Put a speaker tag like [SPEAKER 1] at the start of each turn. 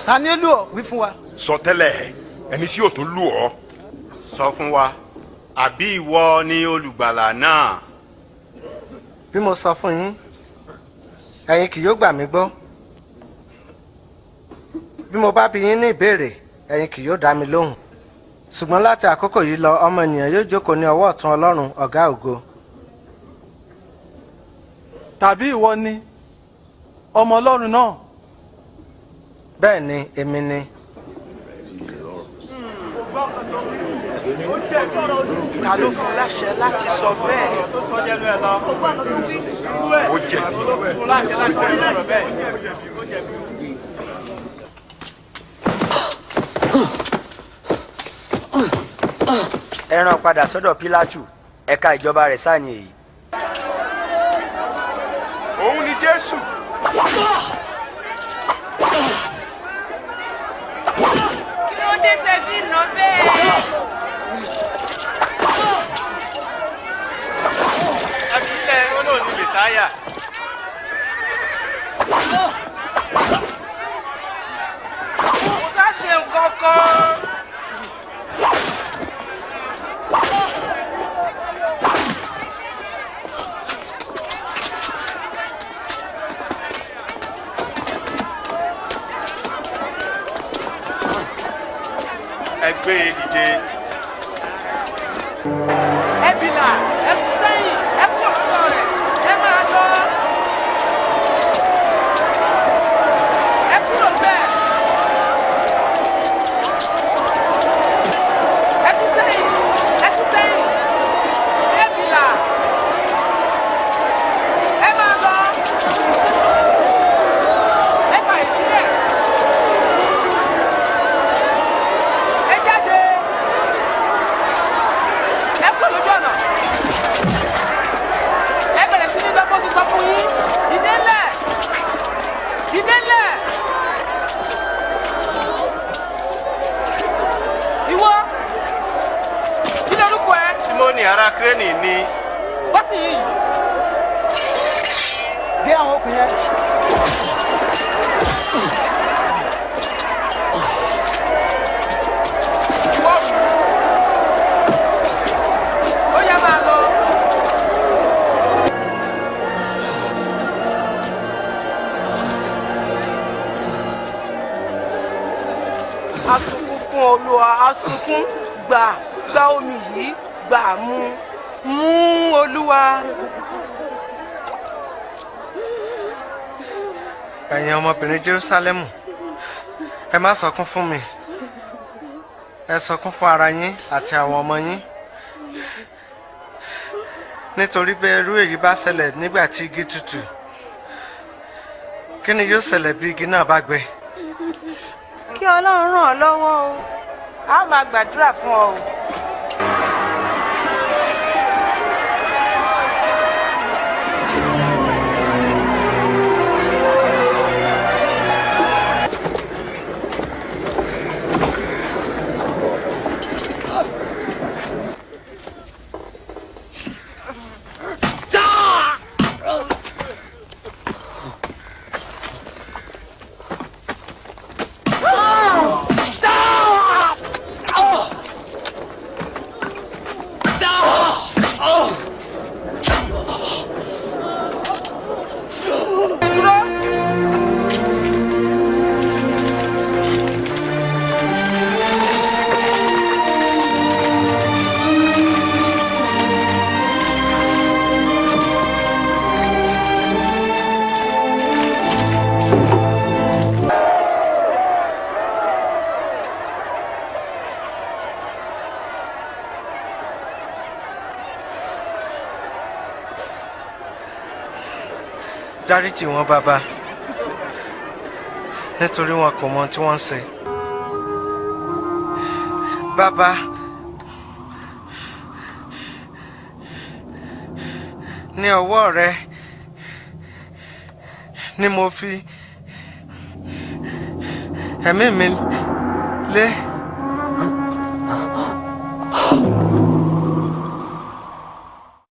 [SPEAKER 1] Ta ni ó lù ọ́? Wí fún wa.
[SPEAKER 2] Sọ tẹ́lẹ̀, ẹni tí yóò tún lù ọ́.
[SPEAKER 3] Sọ fún wa, àbí ìwọ ni olùgbàlà náà?
[SPEAKER 4] Bí mo sọ fún yín, ẹ̀yin kì yóò gbà mí gbọ́. Bí mo bá bi yín ní ìbéèrè, ẹ̀yin kì yóò dá mi lóhùn. Ṣùgbọ́n láti àkókò yìí lọ, Ọmọ ènìyàn yóò jókòó ní ọwọ́ ọ̀tún Ọlọ́run Ọ̀gá ògo.
[SPEAKER 1] Tàbí ìwọ ni ọmọ Ọlọ́run náà?
[SPEAKER 4] Bẹ́ẹ̀ ni, èmi ni.
[SPEAKER 5] Ta ló fún un láṣẹ láti sọ bẹ́ẹ̀?
[SPEAKER 2] Ó jẹ̀bi.
[SPEAKER 6] Ẹ rán padà sọ́dọ̀ Pílátù. Ẹ̀ka ìjọba rẹ̀ sáà ni èyí.
[SPEAKER 2] Òun ni Jésù.
[SPEAKER 7] Kí ló dé tẹ́ fi nà bẹ́ẹ̀?
[SPEAKER 3] Ẹ fi lẹ̀, ó lóun ní Mèsáyà.
[SPEAKER 7] Kò sá ṣe nǹkan kan.
[SPEAKER 3] Ẹ gbé e dìde.
[SPEAKER 7] Ẹ bìlà, ẹ sún sẹ́yìn, ẹ kúrò lọ́dọ̀ rẹ̀, ẹ máa lọ. Ẹ kúrò bẹ́ẹ̀. Ẹ sún sẹ́yìn, ẹ sún sẹ́yìn, ẹ bìlà, ẹ máa lọ. Ẹ fàyè sílẹ̀. Ẹ jáde. Ẹ kúrò lójú ọ̀nà. Ẹ bẹ̀rẹ̀ sí ní dọ́gbọ́n sísọ fún yín. Dìde ńlẹ̀, dìde ńlẹ̀. Ìwọ, kí ni orúkọ ẹ?
[SPEAKER 3] Símónì ará Kírénì ni.
[SPEAKER 7] Bọ́ sí yìí.
[SPEAKER 1] Gé àwọn okùn yẹn.
[SPEAKER 7] Ìwọ, ó yá, máa lọ.
[SPEAKER 5] A sunkún fún Olúwa, a sunkún. Gbà, gba omi yìí, gbà, mú, mú, Olúwa.
[SPEAKER 4] Ẹ̀yin ọmọbìnrin Jerúsálẹ́mù, ẹ má sọkún fún mi. Ẹ sọkún fún ara yín àti àwọn ọmọ yín, nítorí bí irú èyí bá ṣẹlẹ̀ nígbà tí igi tutù, kí ni yóò ṣẹlẹ̀ bí igi náà bá gbẹ?
[SPEAKER 7] Kí Ọlọ́run ràn ọ́ lọ́wọ́ o. A ó máa gbàdúrà fún ọ o.
[SPEAKER 5] Dúró.
[SPEAKER 4] Dáríjì wọn, Bàbá, nítorí wọn kò mọ ohun tí wọ́n ń ṣe. Bàbá, ní ọwọ́ rẹ ni mo fi ẹ̀mí mi lé.